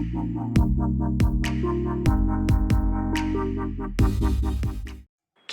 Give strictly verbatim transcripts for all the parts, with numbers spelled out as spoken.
Ki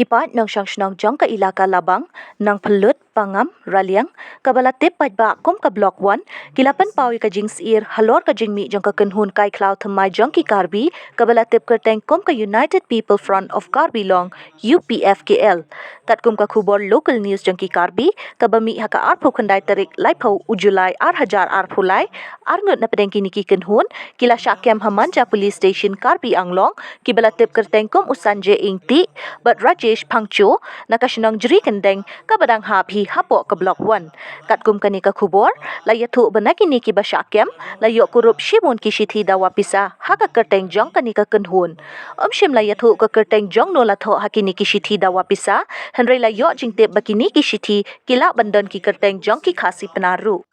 paid nongshong shnong jong ka ilaka Labang, Nangphyllut, Pangam, Raliang, kaba la tip paidbah kum ka Block One, ki la pynpaw ïa ka jingsyier halor ka jingmih jong ka kynhun kai khlaw thymmai jong ki Karbi, kaba la tip kyrteng kum ka United People Front of Karbi Long, U P F K L. Katkum ka khubor Local News jong ki Karbi, kaba mih ha ka arphew khyndai tarik laiphew u July ar hajar arphew lai, arngut na pdeng kine ki kynhun ki la shah kem ha Manja Police Station, Karbi Anglong, kiba la tip kyrteng kum u Sanjay Ingti bad Rajesh Phangcho, na ka shnong Jri Kyndeng, kaba dang hap hi hapoh ka Block One. Katkum kane ka khubor la ïathuh ba na kine kiba shah kem la ïoh kurup shibun ki shithi dawa pisa ha ka kyrteng jong kane ka kynhun. Ym shym la ïathuh ka kyrteng jong no la thoh ha kine ki shithi dawa pisa, hynrei la ïoh jingtip ba kine ki shithi ki lah ban don ki kyrteng jong ki Khasi Pnar ruh.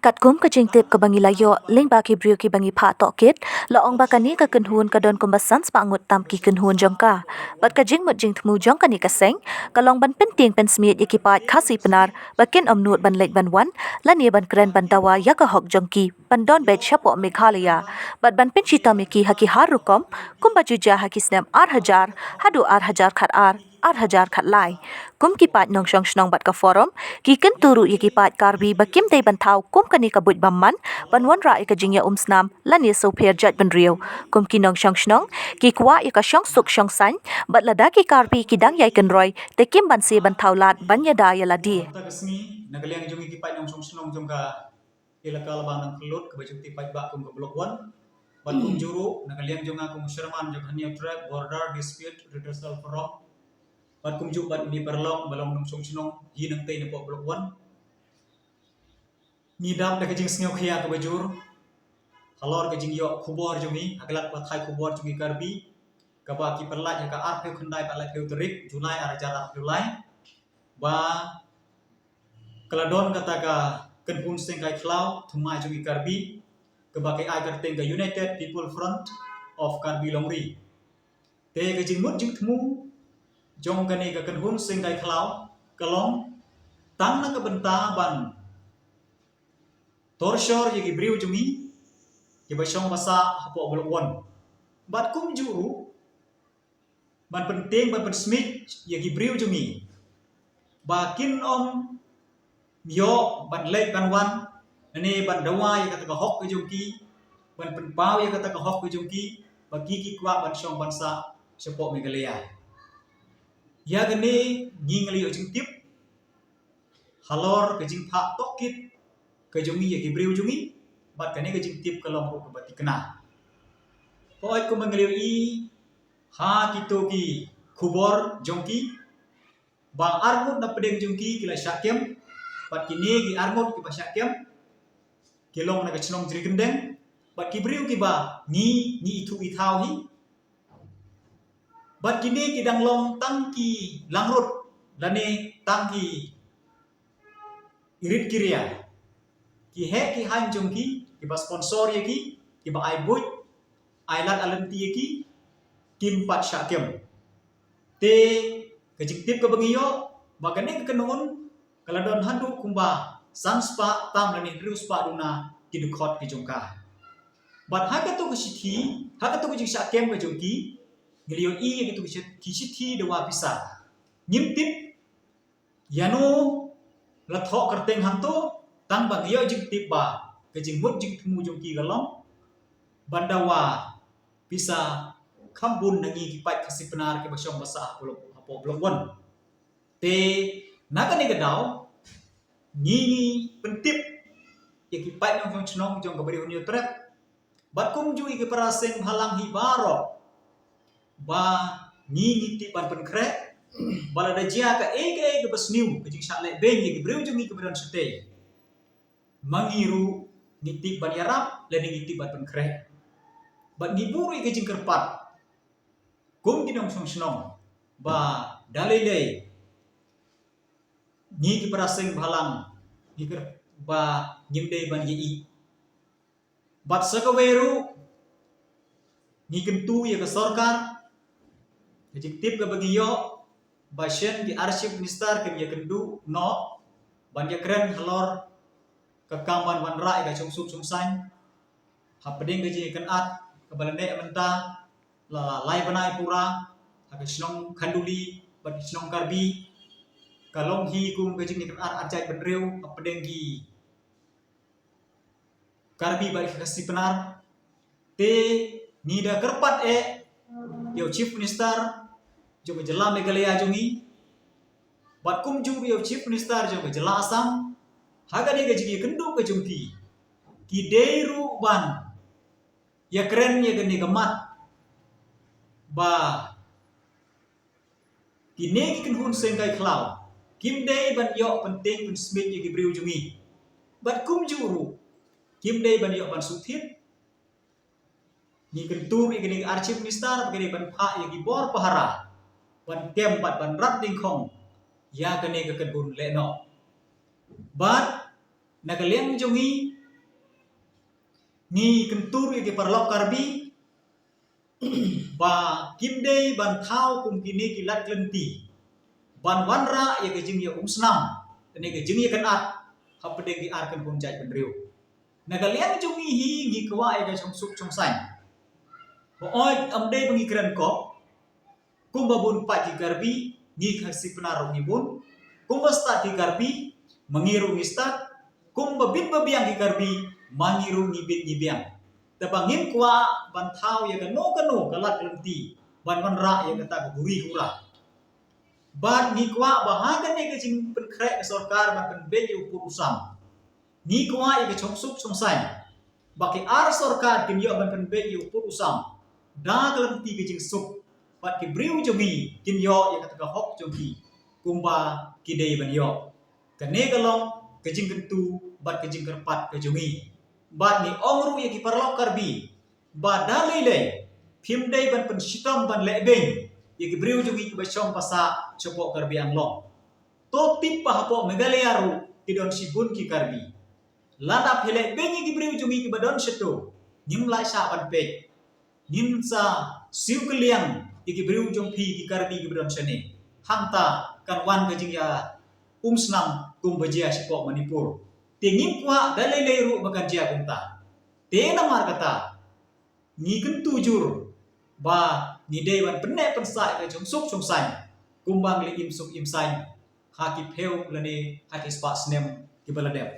Katkum ka jingtip kaba ngi la ïoh lyngba ki briew kiba ngi phah tohkit, la ong ba kane ka kynhun ka don kumba san spah ngut tam ki kynhun jong ka. Bad ka jingmut jingthmu jong kane ka seng ka long ban pyntieng pynsmiej ïa ki paid Khasi Pnar ba kin ym nud ban leit ban wan lane ban kren ban dawa ïa ka hok jong ki ban don beit shapoh Meghalaya, bad ban pynshitom ïa ki ha ki har rukom, kumba ju jia ha ki snem ar hajar haduh ar hajar khatar, ar hajar khatlai. Kum ki paid nongshong shnong bad ka Forum, ki kyntu ruh ïa ki paid Karbi ba kim dei ban thaw kum kane ka buit bymman ban wanrah ïa ka jingïaumsnam lane sngewpher jaitbynriew. Kum ki nongshong shnong, ki kwah ïa ka shongsuk shongsaiñ, bad lada ki Karbi ki dang ïai kynroi, te kim banse ban thaw lad ban ïada ïa lade. Mynta ka sngi, na ka liang jong ngi ki paid nongshong shnong jong ka Ilaka Labang Nangphyllut kaba ju tip paidbah kum ka Block One. Bad kumjuh ruh na ka liang jong nga kum u Chairman jong ka Hynñiewtrep Border Dispute Redressal Forum. Bad kumjuh bad une u paralok ba long nongshong shnong hi nangtei napoh Block One. Ngi dap da ka jingsngewkhia kaba jur halor ka jingïoh khubor jong ngi ha ka lad pathai khubor jong ngi Karbi, kaba ki pyllait ha ka arphew khyndai bad laiphew tarik July ar hajar arphew lai, ba ka la don kata ka kynhun seng kai khlaw thymmai jong ki Karbi, kaba ki ai kyrteng ka United People Front of Karbi Long Ri. Te ka jingmut jingthmu jong kane ka kynhun seng kai khlaw ka long tang na ka bynta ban torture ïa ki briew jong ngi kiba shong basa hapoh Block One. Bad kumjuh ruh ban pyntieng ban pynsmiej ïa ki briew jong ngi ba kin ym ïoh ban leit ban wan lane ban dawa ïa kata ka hok ka jong ki, ban pynpaw ïa kata ka hok ka jong ki, ba ki ki kwah ban shong ban sah shapoh Meghalaya. Ïa kane ngi ngi la ïoh jingtip halor ka jingphah tohkit ka jong ngi ïa ki briew jong ngi, bad kane ka jingtip ka long ruh kaba thikna. Hooid, kumba ngi la ïohi ha kito ki khubor jong ki, ba arngut na pdeng jong ki ki la shah kem, bad kine ki arngut kiba shah kem ki long na ka shnong Jri Kyndeng, bad ki briew kiba ngi ngi ithuh ithaw hi. Bad kine ki dang long tang ki langrut lane tang ki irit ki ria. Ki heh ki haiñ jong ki kiba sponsor ïa ki, kiba ai buit ai lad ai lynti ïa ki, kim pat shah kem. Te ka jingtip kaba ngi ïoh ba kane ka kynhun ka la don haduh kumba san spah tam lane hynriew spah duna ki dkhot ki jong ka. Bad ha kato ka shithi, ha kato ka jingshah kem ka jong ki, ngi la ïohi ïa kato ka shi-, ki shithi dawa pisa. Ngim tip ïano la thoh kyrteng hangto, tang ba ngi ïoh jingtip ba ka jingmut jingthmu jong ki ka long ban dawa pisa kham bun na ngi ki paid Khasi Pnar kiba shong basa hapoh Block, hapoh Block One. Te na kane ka daw ngi ngi pyntip ïa ki paid nongshong shnong jong kaba ri Hynñiewtrep bad kumjuh ïa ki para seng bhalang hi baroh ba ngi ngi tip ban pynkhreh ba lada jia kaei kaei kaba sniew, ka jingshah lehbeiñ ïa ki briew jong ngi kiba don shatei, ma ngi ruh ngi tip ban ïarap lane ngi tip ban pynkhreh. Bad ngi buh ruh ïa ka jingkyrpad kum ki nongshong shnong ba da lei lei ngi ki para seng bhalang ngi kyrpad ba ngim dei ban ïa i. Bad sa kawei ruh ngi kyntu ïa ka sorkar, ka jingtip kaba ngi ïoh ba shen ki ar Chief Minister kim ïakynduh noh ban ïakren halor ka kam ban wanrah ïa ka shongsuk shongsaiñ Hapdeng ka jingïakynad kaba la neh mynta la lai bnai pura ha ka shnong Khanduli bad ka shnong Karbi, ka long hi kum ka jingïakynad ar jaitbynriew hapdeng ki Karbi bad ki Khasi Pnar. Te ngi da kyrpad eh ïa u Chief Minister jong ka jylla Meghalaya jong ngi bad kumjuh ïa u Chief Minister jong ka jylla Assam, ha kane ka jingïakynduh ka jong ki, ki dei ruh ban ïakren ïa kane ka mat ba kine ki kynhun seng kai khlaw kim dei ban ïoh pyntieng pynsmit ïa ki briew jong ngi. Bad kumjuh ruh kim dei ban ïoh ban shu thied. Ngi kyntu ïa kine ki ar Chief Minister ba ki dei ban phah ïa ki bor pahara ban kem bad ban rat dyngkhong ïa kane ka kynhun lehnoh. Bad na ka liang jong ngi, ngi kyntu ïa ki paralok Karbi ba kim dei ban thaw kum kine ki lad kylliang ban wanrah ïa ka jingïaumsnam kane ka jingïakynad hapdeng ki ar kynhun jaitbynriew. Na ka liang jong ngi hi ngi kwah ïa ka shongsuk shongsaiñ. Hooid, ym dei ba ngi kren kop. Kumba bun pat ki Karbi, ngi Khasi Pnar ruh ngi bun. Kumba stad ki Karbi, ma ngi ruh ngi stad. Kumba bit ba biang ki Karbi, ma ngi ruh ngi bit ngi biang. Te ba ngim kwah ban thaw ïa kano kano ka lad kylliang ban wanrah ïa kata ka buri hura. Bad ngi kwah ba ha kane ka jingpynkhreh ka sorkar ban pynbeit ïa u pud u sam, ngi kwah ïa ka shongsuk shongsaiñ ba ki ar sorkar kin ïoh ban pynbeit ïa u pud u sam da ka lynti ka jingsuk, bad ki briew jong ngi kin ïoh ïa kata ka hok jong ki kumba ki dei ban ïoh. Kane ka long ka jingkyntu bad ka jingkyrpad ka jong ngi. Bad ngi ong ruh ïa ki paralok Karbi ba da lei lei phim dei ban pynshitom ban lehbeiñ ïa ki briew jong ngi kiba shong ba sah shapoh Karbi Anglong. To tip ba hapoh Meghalaya ruh ki don shibun ki Karbi. Lada phi lehbeiñ ïa ki briew jong ngi kiba don shato, ngim lah shah ban peit. Ngin sa siew kylliang ïa ki briew jong phi ki Karbi kiba don shane. Hangta kan wan ka jingïaumsnam kumba jia shapoh Manipur. Te ngim kwah da lei lei ruh ba kan jia kumta. Te namar kata ngi kyntu jur ba ngi dei ban pynneh pynsah ïa ka shongsuk shongsaiñ kumba ngi la im suk im saiñ ha ki phew lane ha ki spah snem kiba la dep.